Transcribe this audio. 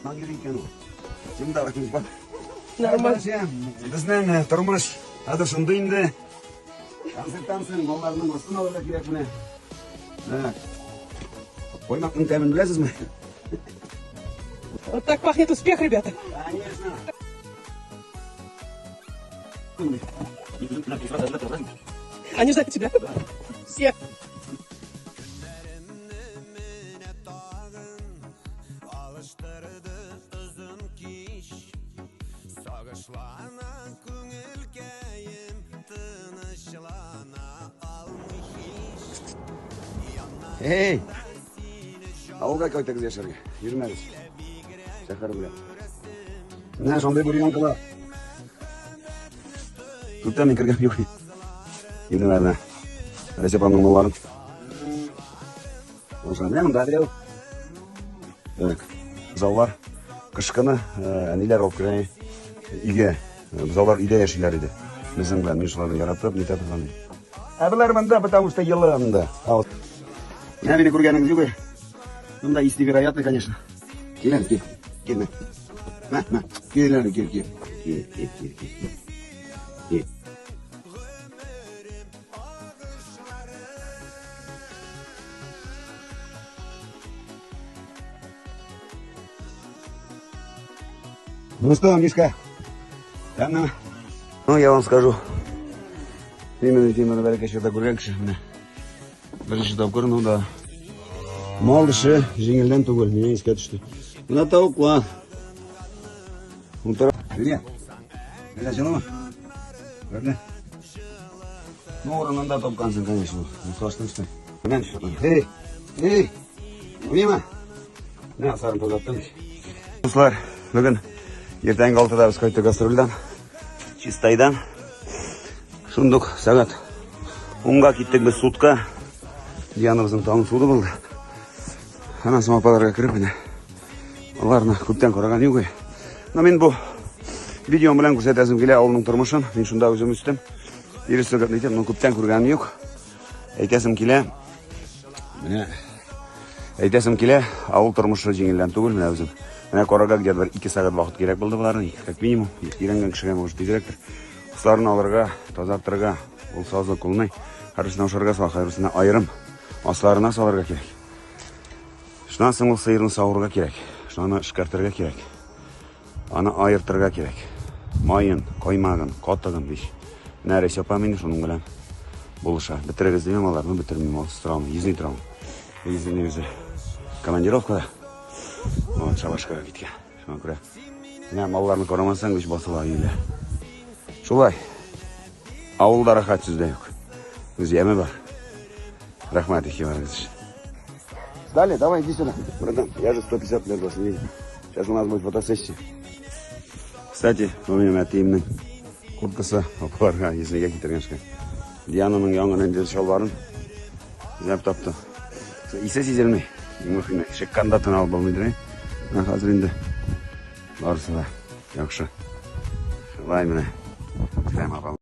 Йөри икән ул. Син дә бар. Нормально. Безнең тормыш хәзер шундый инде. Концерттан соң балаларның астын алырга кирәк менә. Так. Коймакның тәмен беләсезме? Вот так пахнет успех, ребята. Конечно. Они ждали тебя. Все. Эй! Авылга кайтыгыз яшәргә. Йөрмәгез. Шәһәр белән. Менә шундый бурьянкалар. Күптән мин кергән юк. Инде менә. Рәҗәп апамның малларын. Менә монда берәү. Так. Бозаулар кышкыны әниләр алып керә өйгә. Бозаулар өйдә яшиләр иде. Безнең белән мин шуларны яратып, нитә торган идем. Ә болар монда, потому что елы монда. Менә мине күргәнегез юк. Монда ис невероятный, конечно. Кил әле, кил. Кил, мә. Мә, мә. Кил әле, кил, кил. Кил, кил, кил, кил. Кил. Ну что, Мишка? Там, ну, я вам скажу. Именно теманы бәләкәй чакта күргән кеше менә. Беренче тапкыр, ну да. Мал эше җиңелдән түгел, миңа искә төште. Менә тавыклар. Утыра. Менә. Менә җылымы? Менә. Ну, урынын да тапкансың, конечно. Мохтаҗтың что. Менә Эй! Эй! Мимо! Менә сарын тазарттым. Дуслар, бүген иртәнге 6-да без кайттык гастрольдән. Чистайдан. Шундук сәгать 10-га киттек без судка. Дианабызның тагын суды булды. Аннан соң апаларга кереп менә. Аларны күптән караган юк. Но мин бу видеом белән күрсәтәсем килә авылның тормышын. Мин шунда үзем үстем. Иресе әйтәм, но күптән күргәнем юк. Әйтәсем килә. Менә әйтәсем килә, авыл тормышы җиңелдән түгел, менә үзем. Менә карарга где-то бер 2 сәгать вакыт кирәк булды боларны, как минимум. Өйрәнгән кешегә может тизрәктер. Кошларны алырга, тазартырга, ул сазлы кулны һәрберсенә ашарга сал, һәрберсенә аерым асларына салырга кирәк. Шуннан соң ул сыерны савырга кирәк. Шуны эшкәртергә кирәк. Аны аертырга кирәк. Маен, каймагын, катыгын биш. Менә Рәйсә апа мине шуның белән булыша. Бетерегез димем аларны, бетермим, алсыз торам, йөзни торам. Йөзни үзе командировкада. Вот, шабашкага киткән. Шуңа күрә. Менә малларны карамасаң, үч басыла өйлә. Шулай. Авылда рәхәт сүз дә юк. Үз яме бар. Рәхмәт игътибарыгыз өчен. Далее, давай, иди сюда. Братан, я же 150 лет вас не видел. Сейчас у нас будет фотосессия. Кстати, бу минем әтиемнең курткасы апаларга йөзенә китергән шикелле. Диананың яңа ниндидер чалбарын эзләп тапты. Исе сизелми. Иң мөһиме, чыкканда тын алып булмыйдыр. Менә хәзер инде барысы да яхшы. Шулай менә. Сәлам апам.